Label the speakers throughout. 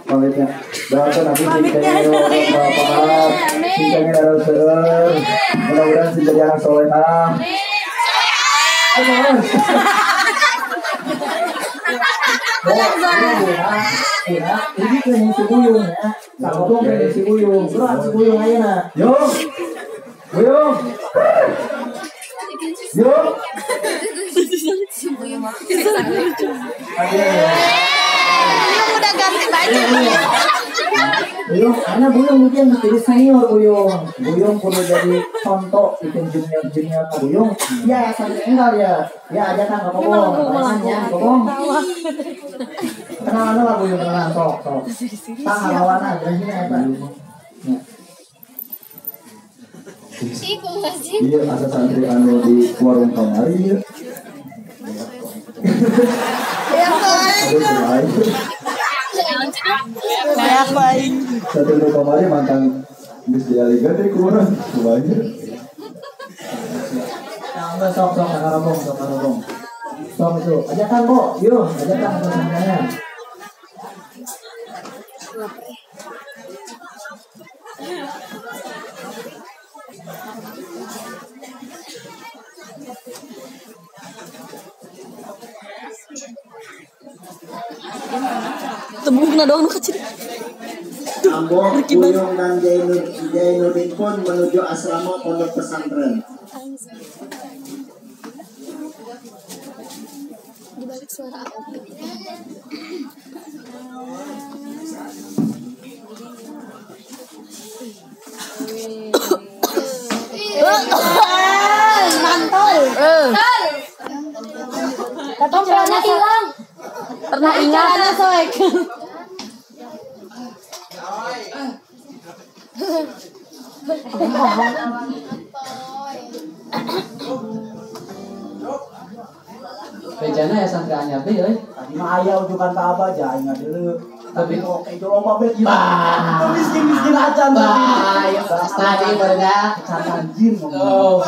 Speaker 1: Pamitnya. Doakan aku sing bapak, sing pengen seueur. Mudah-mudahan sing jadi anak solehah. Ini kan si Buyung ya. Sama kan si Buyung. Berat si Buyung ayeuna. Yo. Buyung. Yo.
Speaker 2: Si Buyung. Udah ganti baju.
Speaker 1: Buyung, karena Buyung mungkin jadi senior Buyung. Buyung perlu jadi contoh bikin junior-junior Buyung. Ya, sampai enggal ya. Ya ajakan ke Kobong. Ya, Kobong. Kenalan lah Buyung, kenalan sok, sok. Tah lawana gerahina eta. Ya. Iya, asa santri anu di warung kamari ya. Satu nu kamari mantan geus dialihkeun deui ku urang. Kumaha? Nah, sok sok ngarobong, sok ngarobong. Sok itu, ajakan Bo, yuk, ajakan teman-temannya.
Speaker 2: Tebukna doang nu kecil.
Speaker 3: Ambo, Buyung dan Jainuddin pun menuju asrama pondok pesantren.
Speaker 2: Di balik suara api. Mantul. Tapi celana hilang. Pernah ingat celana soek.
Speaker 4: Bejana ya santri anyar teh euy.
Speaker 3: Tadi mah aya ujukan ka abah aja aing deuleu.
Speaker 4: Tapi
Speaker 3: oke itu lomba bet ieu. Miskin-miskin acan
Speaker 4: tadi. Tadi barudak
Speaker 3: anjir
Speaker 4: ngomong.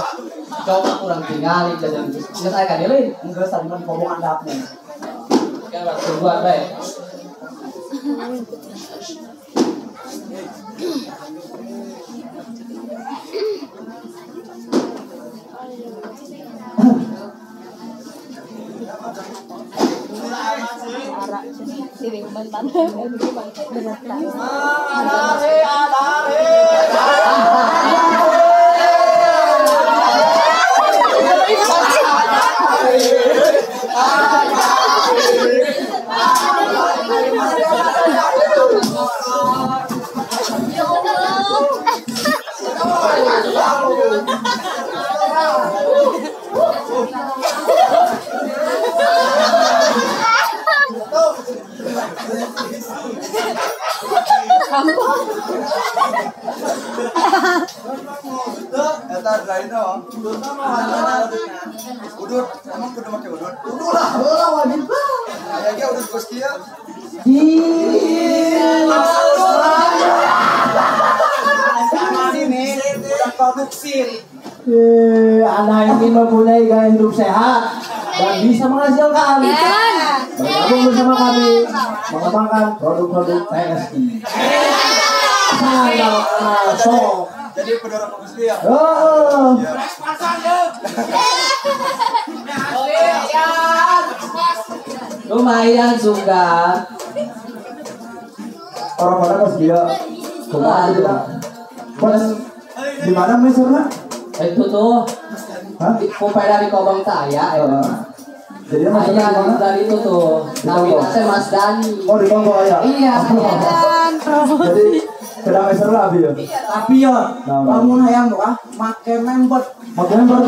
Speaker 4: Coba kurang tingali jajan geus aya ka deuleu.
Speaker 3: Geus tadi mah dikobong andapna.
Speaker 4: Ya tungguan bae.
Speaker 5: Udut, emang kudu make udut?
Speaker 3: Udut lah, heula wajib.
Speaker 5: Aya ge udut geus kieu.
Speaker 3: Sini udah produksi.
Speaker 1: Anak ini mempunyai gaya hidup sehat dan bisa menghasilkan. Bergabung bersama kami mengembangkan produk-produk TSI. Masuk.
Speaker 5: Jadi pendorong fokus dia.
Speaker 1: Oh.
Speaker 4: Lumayan juga.
Speaker 1: Orang mana pas dia? Kumaha dia? Pas di mana meserna?
Speaker 4: Itu tuh.
Speaker 1: Hah?
Speaker 4: Kupeda di Kobong Taya ya.
Speaker 1: Jadi mas
Speaker 4: Ayah dari itu tuh. Namanya saya Mas Dani.
Speaker 1: Oh di Kobong ya?
Speaker 4: Iya.
Speaker 1: Jadi sedang meser lah abi ya.
Speaker 3: Tapi ya, lamun hayang tuh ah, make member.
Speaker 1: Make member.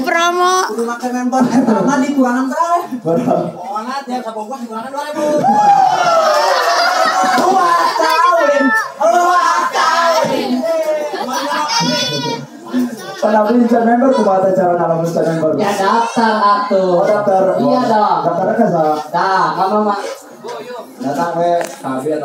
Speaker 2: Promo.
Speaker 3: Kudu make member. Eta mah dikurangan berapa? Pokoknya tiap sabungkus dikurangan 2000. 2 tahun. 2 tahun.
Speaker 1: Kenapa bisa member? Kumaha cara nalamun bisa member?
Speaker 4: Ya daftar atuh.
Speaker 1: Oh daftar.
Speaker 4: Iya dong.
Speaker 1: Daftarnya kan salah.
Speaker 4: Nah, kamu mah
Speaker 1: datang we kabeh.